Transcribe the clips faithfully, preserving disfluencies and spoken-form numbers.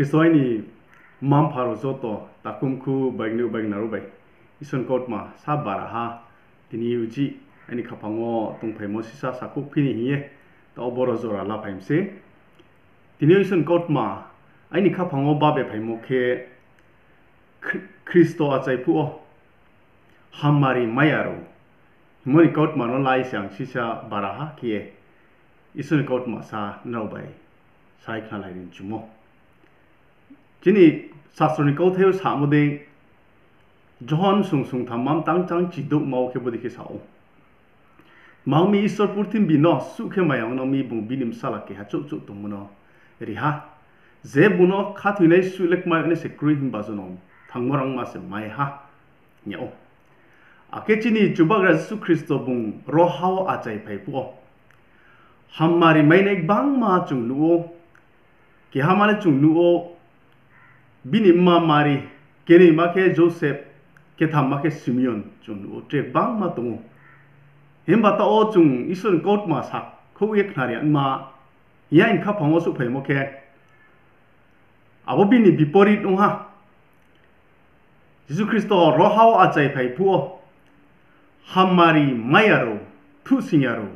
Khristo aini mma-mpha rao joto, takhumkhu bai gnu bai gnaru bai, Isor ni kautma sa baraha, tini uchih aini khaphang wo tongphaimo sisa sakhouh phi ni hing ye, taoh boro jora laphai mi se. Tini Isor ni kautma aini khaphang wo babe phaimo khe, Khri-, Khristo achai phuh wo hammari mai ya rao hingmo ni kautma no lai se ang sisa baraha khe ye Isor ni kautma sa nrao bai sai khnalai ri chumo. Chini sastro ni kauthai yo samo dei, Johon sung sungtham mam tang chang chidouhma wo khe bodei khe sa ou. Tma ong mi, Isor purthimbi no suh khe maya ong no mi, bung bini bsala keha chouh chouh tongmo no ri ha. Je bung no khathoinai suh le kmai nai se kroi, himba jonom thangmo rangma se mai ha, hing yag ou. Akhe chini Chubagra Jisu Khristo bung ro ha wo achai phai phuh wo hammari mainai gbangma chung nuh ou. Kehama le chung nuh ou, bini mma Mari, kenoima khe Joseph, kethamma khe Simeon chung nuh ou, tre gbangma tong ou. Himba taoh wo chung Isor ni kautma sakhouh ye khnari ya ma, hing ye aini khaphang wo souhphaimo khe, abo bini biporit ong ha. Jisu Khristo ro ha wo achai phai phuh wo hammari mai ya rao, thuhsing ya rao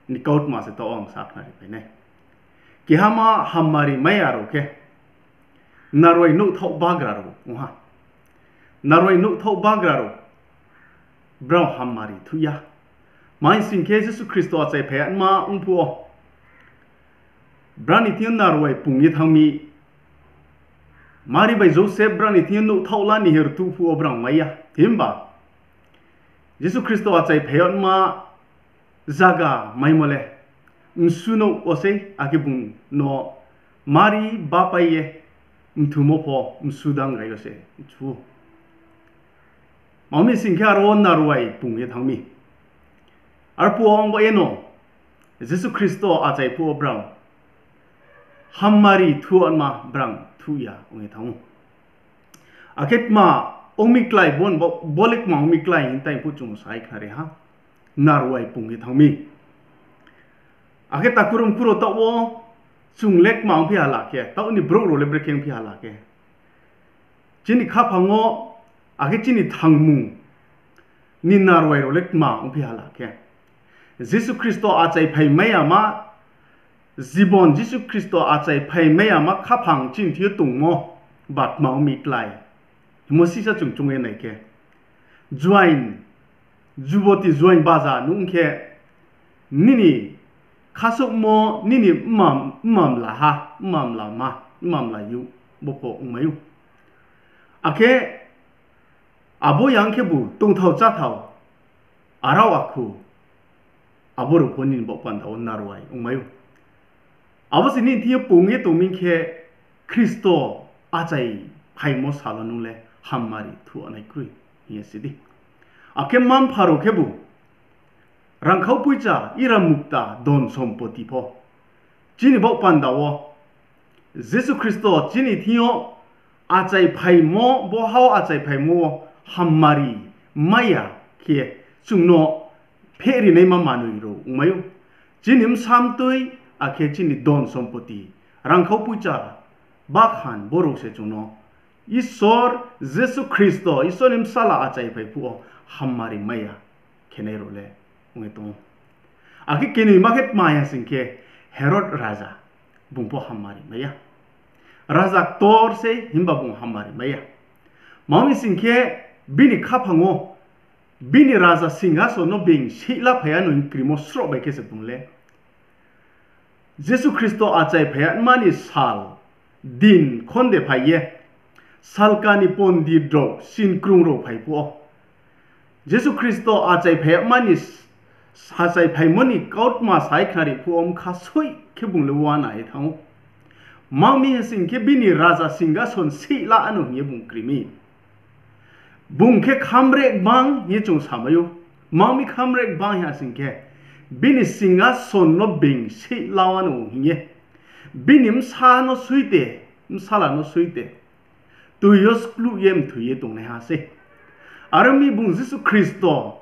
ni kautma se taoh ang sa khnari phai nai. Kehama hammari mai ya rao khe narwai nouhthaoh bagra rao ong ha. Narwai nouhthaoh bagra rao, brao hammari thuh ya. Tma hing sing khe, Jisu Khristo achai phai ya ma ong phuh wo, brao ni thing yo narwai pung ye thanng mi. Mari bai Joseph brao ni thing yo nouhthaoh la ni he rtuh phuh wo brao mai ya. Himba Jisu Khristo achai phai ya ma zaga maimo le msu nouh wo sei, akhe bung no Mari bapai ye mthumo pho msu dang gai yo se mthu ou. Tma ong mi sing khe, aro wo narwai pung ye thanng mi. Arphuh ong ba yeno Jisu Khristo achai phuh wo brao hammari thuh ya ma brao thuh ya ong ye thanng ou. Akhe tma ong mi klái, bo, bo le tma ong mi klái hing tai phuh chung sai khnari ha, narwai pung ye thanng mi. Akhe takhu rom khu rao, taoh wo chung le tma ongphi ha la khe, taoh ni brouh rao le brekhe ongphi ha la khe, chini khaphang wo, akhe chini thangmung ni narwai rao le tma ongphi ha la khe, Jisu Khristo achai phaimai yama, jibon Jisu Khristo achai phaimai yama khaphang chini thing yo tongmo ba tma ong mi klái hingmo sisa chung choung ye nai khe, juain, juboti juain baja nung khe, nini khasouhmo, nini mma, mma mla ha, mma mla ma, mma mla youh, bo pho ongmai ou. Akhe abo yang khebu tongthao cháthao, arao akhu, abo rao pho nini baoh panda wo narwai ongmai ou. Abo se nini thing yo pung ye tong mi khe, Khristo achai phaimo sal wo nung le hammari thuh nai kroi hing ye si di. Akhe mma-mpha rao khebu rangkhau poicha, ira mukta, don sompoti pho, chini baoh panda wo Jisu Khristo chini thing yo achai phaimo, bo ha wo achai phaimo wo hammari mai ya khe chung no phehrinaima manoi rao ongmai ou. Chini bsa mtoi, akhe chini don sompoti, rangkhau poicha, bakhan, bo rao se chung no Isor, Jisu Khristo, Isor ni bsala achai phai phuh wo hammari mai ya khenai rao le ong ye tong ou. Akhe kenoima khe tma ya sing khe, Herod raja, bung pho hammari mai ya. Raja ktor sei, himba bung hammari mai ya. Tma ong mi sing khe, bini khaphang wo bini raja singhason no being seihla phai ya no hing krimo sroh bai khe se bung le Jisu Khristo achai phai ya ma ni sal, din khonde phai ye, salka ni pondit rao, sinkrung rao phai phuh wo, Jisu Khristo achai phai ya ma ni s-, achai phaimo ni kautma sai khnari phuh wo bkha soih khe bung le uana ye thanng ou. Tma ong mi sing khe, bini raja singhason seihla no hing ye bung kri mi. Bung khe khamreh gbang hing ye chung samai ou. Tma ong mi khamreh gbang hing ya sing khe, bini singhason no being seihla uano hing ye, bini bsa no suite, bsala no suite, tui yo skluh ye mthoi ye tongnaiha sei. Are ong mi bung Jisu Khristo,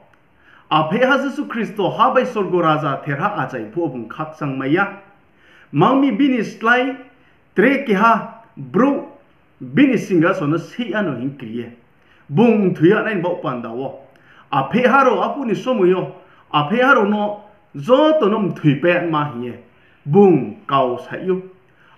apheiha Jisu Khristo ha bai sorgo raja therha achai phuh wo bung khakchang mai ya. Tma ong mi bini slái tre keha brouh bini singhason no seih ya no hing kri ye, bung mthoi yag nai ni baoh panda wo, apheiha rao arphuh ni somoi yo, apheiha rao no joto no mthoipai yag ma hing ye bung kau saih ou.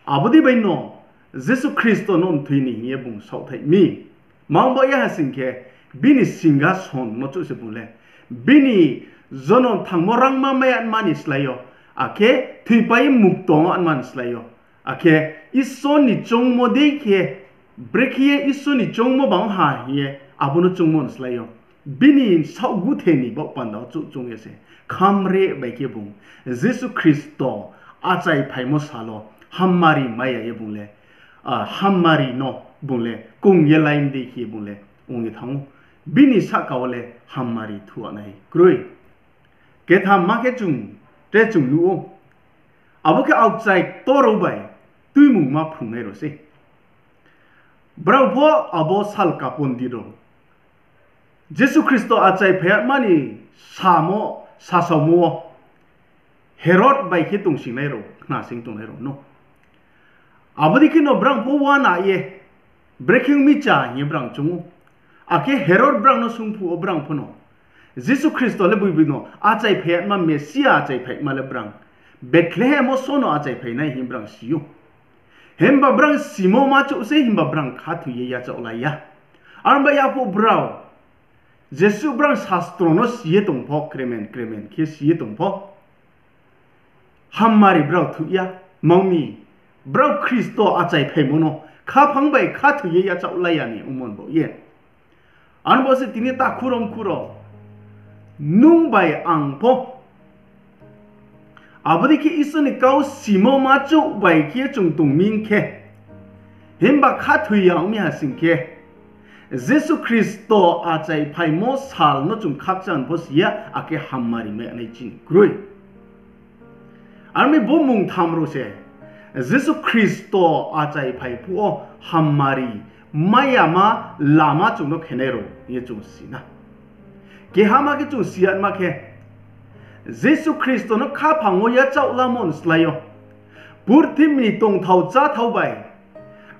Abo dei bai no Jisu Khristo no mthoi ni hing ye bung saohthaih mi. Mang baoh ya ha sing khe, bini singhason no chouh se bung le, bini jonom thangmo rangma mai yag ma ni slái yo, akhe thoipai mukto yag ma ni slái yo, akhe Isor ni choungmo dei khe, brekhe ye Isor ni choungmo bang ha hing ye abo no choungmo ni slái yo, bini saohguthe ni baoh panda wo chouh choung ye se, khamreh bai khe bung Jisu Khristo achaiphaimo sal wo hammari mai ya ye bung le, hammari no bung le kong ye lai mi dei khe bung le ong ye thanng ou. Bini sahka wo le hammari thuanai kroi. Ketham ma khe chung, tre chung nuh ou. Abo khe aokchai ktor rao bai tuimungma phrungnai rao sei. Brao pho abo salka pondit rao, Jisu Khristo achaiphai yag ma ni samo, sasaomo wo Herod bai khe tongsingnai rao, khnasing tongnai rao no. Abo dei khe no brang pho uana ye, brekhe ong mi cha hing ye brang choung ou. Akhe Herod brang no sungphuh wo brang pho no, Jisu Khristo le boibi no achaiphai yag ma, Mesia achaiphaima le brang Bethlehem wo so no achaiphai nai hing brang si ou. Himba brang simo ma chouh sei, himba brang khathoi ye yachaoh la ya. Arba yaphuh brao, jesuh brang sastro no si ye tong pho, kremen kremen khe si ye tong pho, hammari brao thuih ya. Mang mi, brao Khristo achaiphaimo no khaphang bai khathoi ye yachaoh la ya ni ongmo ni baoh ye. Arba se tini takhu rao mkhu rao, nung bai ang pho abo dei khe Isor ni kau simo ma chouh bai khe chung tong mi khe, himba khathoi ya ong mi ha sing khe, Jisu Khristo achaiphaimo sal no chung khakchang pho si ya, akhe hammari mai nai chini kroi. Armi bo mungtham rao se Jisu Khristo achaiphai phuh wo hammari mai yama lama chung no khenai rao hing ye chung si na. Keha ma khe chung si yama khe, Jisu Khristo no khaphang wo yachaoh lamo ni slái yo, purthimbi ni tongthao cháthao bai,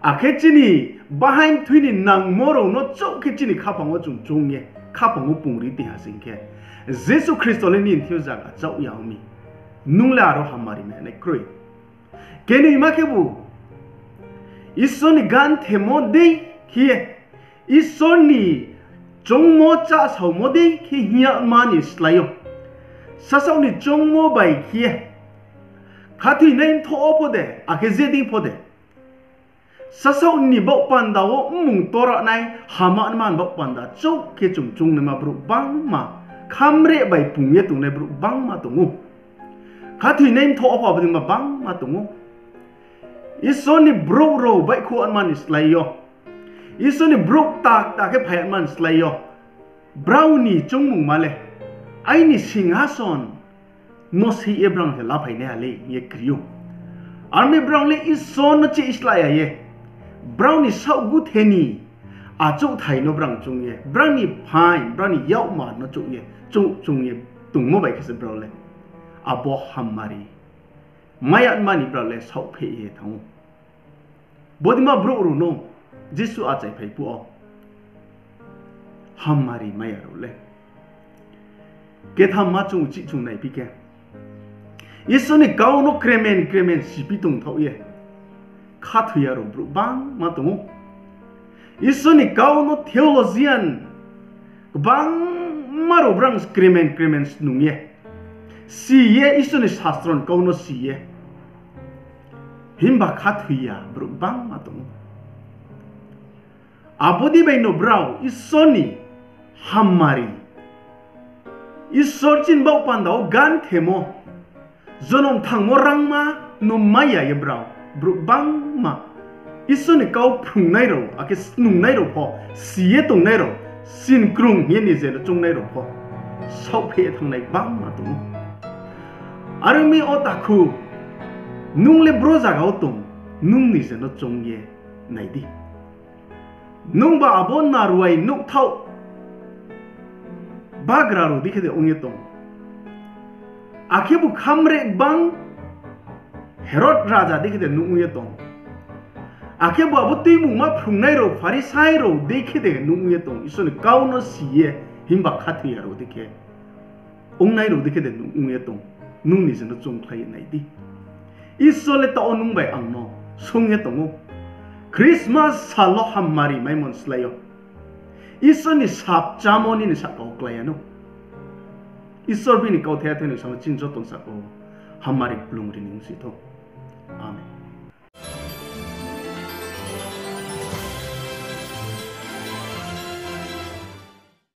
akhe chini bahaing thui ni nangmo rao no chouh khe chini khaphang wo chung choung ye, khaphang wo pungri ti ha sing khe, Jisu Khristo le nini thing yo zaga chaoh ya ong mi, nung le aro hammari mai nai kroi. Kenoima khebu, Isor ni ganthemo dei khe ye, Isor ni choungmo chásaomo dei khe hing yama ni slái yo, sasaoh ni choungmo bai khe ye, khathoinai mthoh wo pho de, akhe je dei pho de, sasaoh ni baoh panda wo mmung tora nai, hama nma ni baoh panda chouh khe chung choungnaima brouh gbangma, khamreh bai pung ye tongnai brouh gbangma tong ou. Khathoinai mthoh wo pho abo dei ma gbangma tong ou. Isor ni brouh rao baihkhouh nma ni slái yo, Isor ni brouh kta kta khe phai nma ni slái yo, brao ni choungmungma le, aini singhason no seih ye brao se laphai nai ha le hing ye kri ou. Armi brao le Isor no chih sla ya ye, brao ni saohguthe ni achouhthai no brao choung ye, brao ni phaing, brao ni yakmar no choung ye, choung, choung ye tongmo bai khe se brao le abo hammari mai yama ni brao le saohpheh ye thanng ou. Bodei ma brouh rao no Jisu achaiphai phuh wo hammari mai ya rao le. Ketham ma chung uchih chung naiphi khe, Isor ni kau no kremen kremen siphi tongthaoh ye khathoi ya rao brouh gbangma tong ou. Isor ni kau no theologian gbangma rao brao kremen kremen snung ye, si ye Isor ni sastro ni kau no si ye, himba khathoi ya brouh gbangma tong ou. Abo dei bai no brao Isor ni hammari, Isor chini baoh panda wo ganthemo, jonom thangmo rangma no mai ya ye brao, brouh gbangma Isor ni kau phrungnai rao, akhe snungnai rao pho, si ye tongnai rao, sinkrung hing ye nije no choungnai rao pho, saohpheh ye thanngnai gbangma tong ou. Are ong mi o takhu, nung le bro zaga wo tong, nung nije no choung ye nai di. Nungba abo naruai nouhthaoh bagra rao dei khe de ong ye tong? Akhebu khamreh gbang Herod raja dei khe de nung ong ye tong? Akhe bo abo tuimungma phrungnai rao, Pharisai rao dei khe de nung ong ye tong, Isor ni kau no si ye, himba khathoi ya rao dei khe, ongnai rao dei khe de nung ong ye tong, nung nije no choungkhlai ye nai di. Isor le taoh wo nung bai ang no sung ye tong ou. Christmas sal wo hammari maimo ni slái yo Isor ni sap chámo nini sahka wo klái ya no. Isor bini kauthai ya thai no samo chini joto ni sahka wo hammari kplung ri ni ongsi thou. Amen.